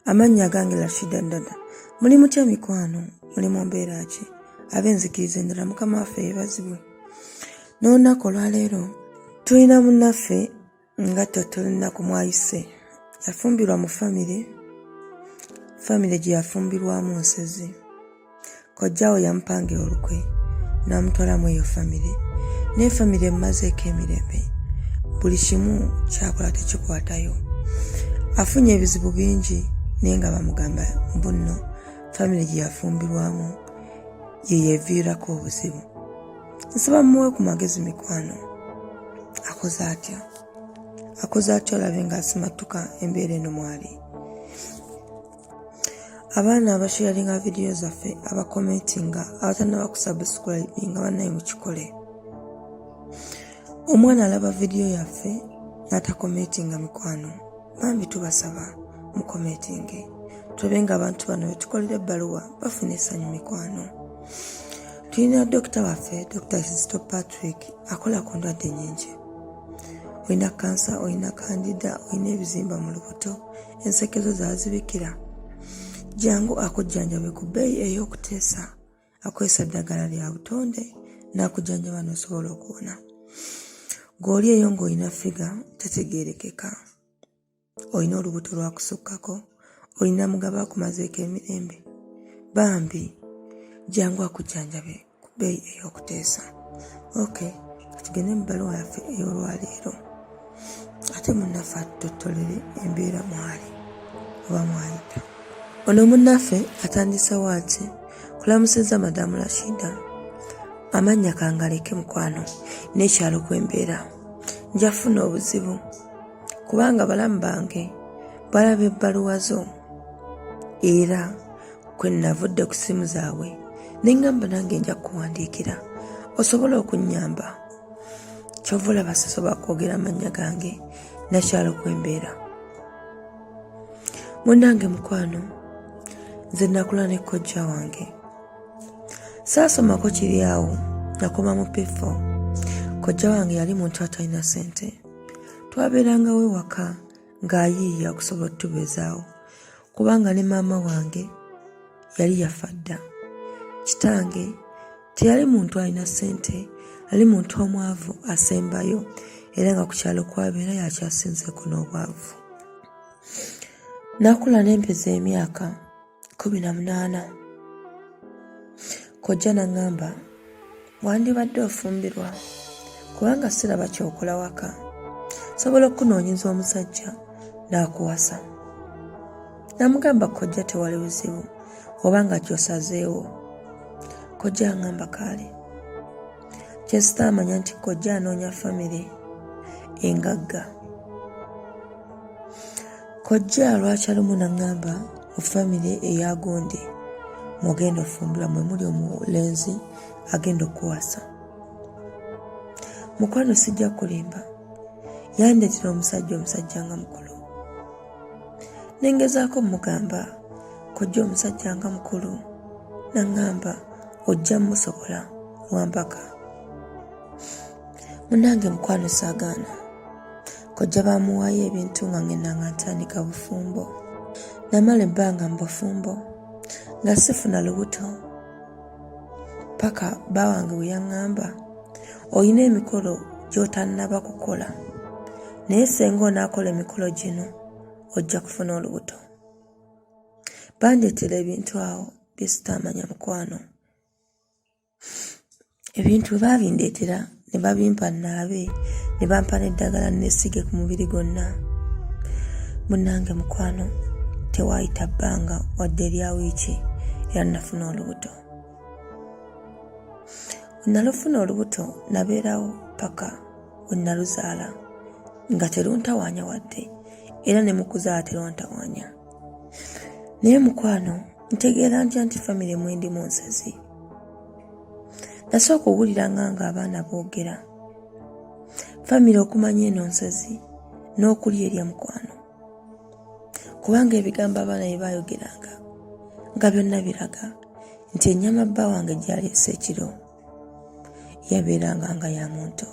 Amannya agange Rashida Ndada. Muli mutya mikwano? Muli mu mbeera ki? Ab'enzikiriza endala Mukama waffe yeebazibwe. N'olunaku olwaleero tulina munnaffe nga totolinaku mwayise. Yafumbirwa mu famire, famire gye yafumbirwamu nsezi. Kojjaawo yamupangira olukwe n'amutwala mu eyo famire naye famire emumazeeko emirembe buli kimu kyakola tekikwatayo afunye ebizibu bingi naye nga bamugamba mbu nno famire gye yafumbirwamu ye yeviirako obuzibu nsaba muwe ku magezi mikwano akoze atya akoze atya olabe ng'asimattuka embeera eno mwali Abaana abasharinga vidiyo zaffe, abakomentinga, abatanaba kusubscribinga bannaye mukikole. Omwana alaba vidiyo yaffe n'atakomentinga mikwano, bambi tubasaba mukomentinge tulabe nga abantu bano betukolera ebbaluwa bafuna essanyu mikwano. Tulina dokita waffe Dr. Kizito Patrick akola ku ndwadde nyingi. Olina kansa, olina kandida, olina ebizimba mu lubuto enseke zo zazibikira jangu akujjanjabe ku bbeeyi ey'okuteesa akozesa ddagala lya butonde n'akujjanjaba n'osobola okuwona gw'oli eyo ng'olina figa tetegeerekeka olina olubuto lwakusukkako olina mugabo akumazeeko emirembe bambi jangu akujjanjabe ku bbeeyi ey'okuteesa ok katugende mu bbaluwa yaffe ey'olwaleero ate munnaffe atutottolere embeera mwali oba mwayita ono munnaffe atandisewo ati kulamusizza madamu rashida amannya kangaleke mukwano n'ekyalo kwembeera njafuna obuzibu kubanga balamu bange balaba ebbaluwa zo era kwe nnavudde ku ssimu zaabwe ne ŋŋamba nange nja kukuwandiikira osobole okunnyamba kyova olaba sisobola kwogera amannya gange nakyalo kwembeera munnange mukwano nze nakula ne kojja wange saasomako kiri awo nakoma mu pifo kojja wange yali muntu atalina ssente twabeerangawo ewaka ng'ayiiya okusobola otubeezaawo kubanga ne maama wange yali yafa dda kitange teyali muntu alina ssente ali muntu omwavu asembayo era nga ku kyalo kwabeera yakyasinzeeko n'obwavu nakula nempeza emyaka 18 kojja naŋŋamba wandibadde ofumbirwa kubanga siraba kyokola waka sobola okukunoonyeza omusajja n'akuwasa namugamba kojja tewali buzibu oba nga kyosazeewo kojja angamba kaale kyesitaamanya nti kojja anoonya famire engagga Kojja lwakyalumu naŋŋamba mu famire eya gundi mwogenda ofumbirwa mwe muli omulenzi agenda okukuwasa. Mukwano sijja kulimba yandeetera omusajja omusajja nga mukulu. Ne ngezaako mmugamba kojja omusajja nga mukulu naŋŋamba ojja mmusobola lwampaka. Munange mukwano saagaana. Kojja baamuwaayo ebintu nga ngenda nga ntandika bufumbo. Namala ebbanga mu bufumbo nga sifuna lubuto paka bba wange bwe yaŋŋamba olina emikolo gy'otannaba kukola naye ssenga onaakola emikolo gino ojja kufuna olubuto. Bandeetera ebintu awo bye sitaamanya mukwano. Ebintu bwe baabindeetera ne babimpa nnaabe ne bampa n'eddagala nneesiige ku mubiri gwonna. Munnange mukwano tewaayita bbanga wadde erya wiiki era nafuna olubuto. Bwe nalufuna olubuto nabeerawo ppaka we naluzaala nga teruntawaanya wadde era ne mu kuzaala terwantawaanya. Naye mukwano ntegeera ntya nti famire mwendi mu nsazi nasooka owuliranga nga abaana boogera famire okumanya eno nsazi n'okulya erya mukwano kubanga ebigambo abaana bye baayogeranga nga byonna biraga nti ennyama bba wange gyaleese ekiro yabeeranga nga ya muntu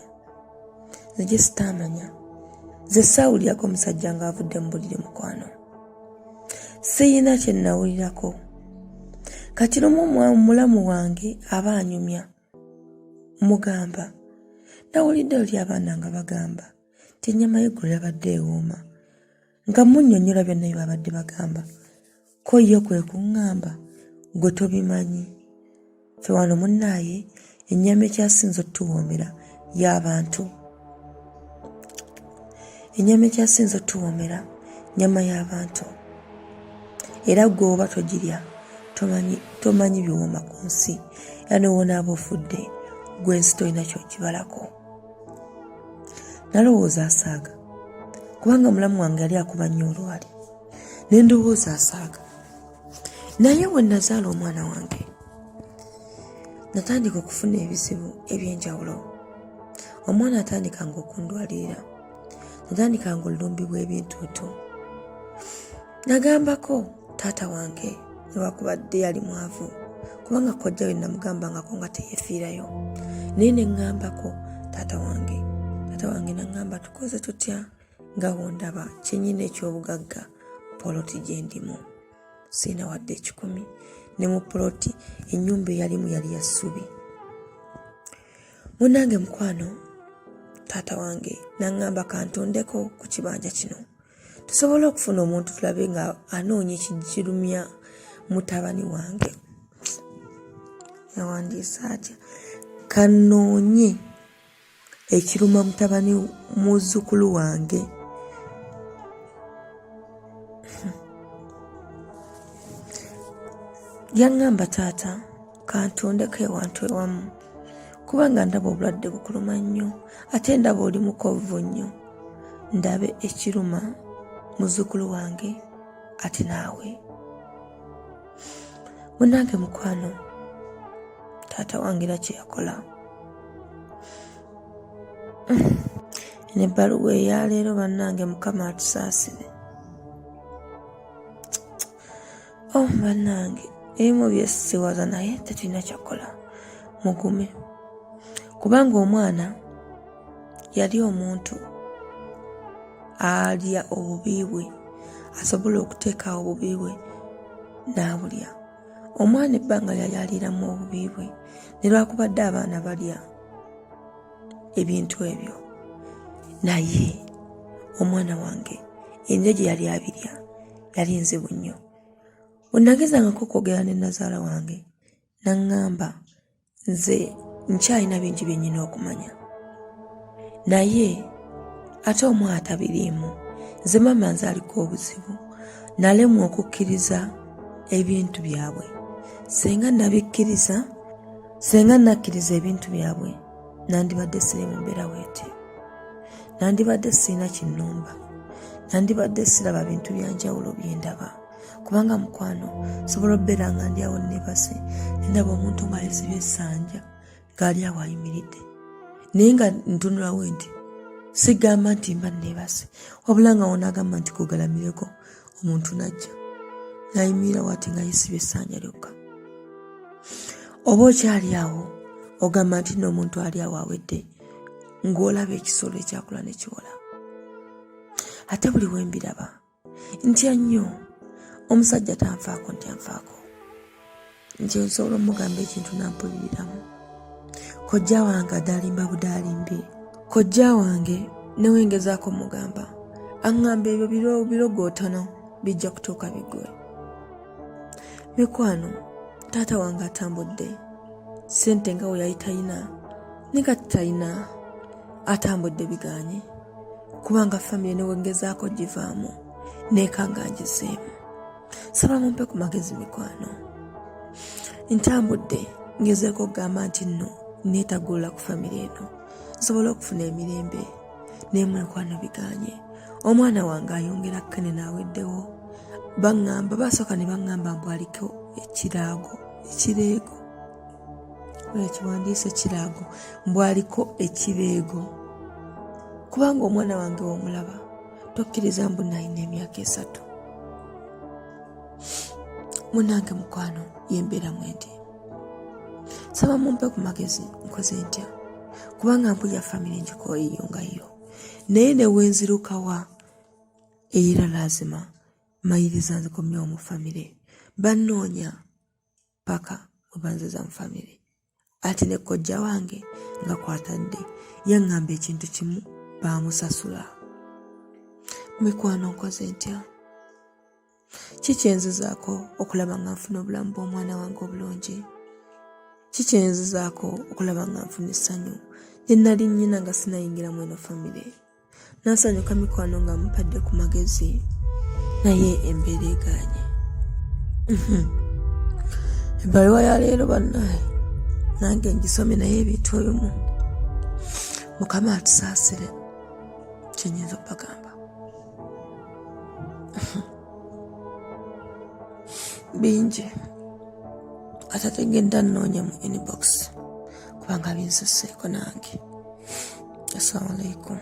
nze gye sitaamanya nze saawulirako omusajja ng'avudde mu buliri mukwano. Siyina kye nnawulirako. Kati lumu mulamu wange aba anyumya, mugamba, Nawulidde luli abaana nga bagamba nti ennyama y'eggulo yabadde ewooma. Nga mmunnyonnyola byonna bye babadde bagamba. Ko ye kwe kuŋŋamba, Ggwe tobimanyi. Ffe wano munnaaye ennyama ekyasinze otuwoomera y'abantu. Ennyama ekyasinze otuwoomera nnyama y'abantu. Era ggwe oba togirya tomanyi, tomanyi biwooma ku nsi. Era ne w'onaaba ofudde ggwe ensi tolina ky'ogibalako. Nalowooza asaaga kubanga mulamu wange yali akuba nnyo olwali. Ne ndowooza asaaga. Naye bwe nazaala omwana wange natandika okufuna ebizibu eby'enjawulo. Omwana atandikanga okundwalirira, natandikanga olulumbibwa ebintuntu. Nagambako taata wange newakubadde yali mwavu, kubanga kojja we namugambangako nga teyefiirayo, naye ne ŋŋambako taata wange. Taata wange naŋŋamba tukoze tutya nga bw'ondaba kyenyina eky'obugagga poloti gye ndimu sirina wadde ekikumi ne mu poloti ennyumba eyalimu yali ya ssubi. Munnange mukwano taata wange n'aŋŋamba kantondeko ku kibanja kino tusobole okufuna omuntu tulabe nga anoonya ekirumya mutabani wange. Yawandiise atya? Kanoonye ekiruma mutabani muzzukulu wange. Yaŋŋamba taata kantondeko ewantu ewamu kubanga ndaba obulwadde bukuluma nnyo ate ndaba oli mukovvu nnyo, ndabe ekiruma muzzukulu wange ate naawe. Munange mukwano taata wange era kye yakola. Eno ebbaluwa eyaleero bannange Mukama atusaasire. Oh bannange ebimu byesiwaza naye tetulina kyakukola, mugume kubanga omwana yali omuntu alya obubi bwe, asobola okuteekawo obubi bwe n'abulya. Omwana ebbanga lyali aliiramu obubi bwe, ne lwakubadde abaana balya ebintu ebyo, naye omwana wange endya gye yali abirya yali nzibu nnyo. Bwe nagezangako okwogera ne nnazaala wange n'aŋŋamba nze nkyalina bingi bye nnina okumanya, naye ate omwana tabiriimu. Nze maama nze aliko obuzibu, nalemwa okukkiriza ebintu byabwe. Senga nabikkiriza, senga nakkiriza ebintu byabwe, nandibadde siri mu mbeera bweti, nandibadde sirina kinnumba, nandibadde siraba bintu bya njawulo bye ndaba. Kubanga mukwano nsobola okubeera nga ndi awo nebase nendaba omuntu nga yesibye essanja ng'ali awo ayimiridde, naye nga ntunulawo nti sigamba nti mba nebase, wabula nga wonagamba nti kugalamireko omuntu najja nayimirira wati nga yesibye essanja lyokka. Oba okyali awo ogamba nti no omuntu ali awo awedde, ng'olaba ekisolo ekyakula ne kiwola. Ate buli wembiraba ntya nnyo omusajja tanfaako, ntya nfaako nti nsobola omugamba ekintu nampuliriramu. Kojja wange adalimba budalimbi, kojja wange newengezaako mugamba aŋŋamba ebyo birogootono bijja kutuuka biggwe. Mikwano taata wange atambudde sente nga we yali talina ne kati talina, atambudde biganye kubanga famire newengezaako givaamu neekanga ngizeemu. Saba mumpe ku magezi mikwano. Ntambudde ngezeeko okugamba nti nno neetagulula ku famire eno nsobole okufuna emirembe, naye mukwano biganye. Omwana wange ayongera kukenena aweddewo. Baŋŋamba, basooka ne baŋŋamba mbu aliko ekiraago, ekireego ekiwandiise kiraago, mbu aliko ekireego, kubanga omwana wange womulaba tokkiriza mbu nalina emyaka 3. Munange mukwano yembeera mwendi, saba mumpe ku magezi nkoze ntya, kubanga mpulira famire ngikooye yo nga yo, naye newenzirukawa era lazima Mayiriza nzikomyewo mu famire. Bannoonya paka we banziza mu famire. Ate ne kojja wange nga kwatadde yaŋŋamba ekintu kimu, baamusasula. Mikwano nkoze ntya? Ki kyenzizaako okulaba nga nfuna obulamu bw'omwana wange obulungi? Ki kyenzizaako okulaba nga nfuna essanyu lye nali nnyina nga sinayingira mu eno famire? Nasanyuka mikwano nga mpadde ku magezi, naye embeera egaanye. Ebbaluwa ya leero bannaye nange ngisomye, naye ebintu ebimu Mukama atusaasire, kyenyinza okubagamba bingi ate tegenda nnoonya mu inbox kubanga binsuseeko nange. Assalamu alaikum.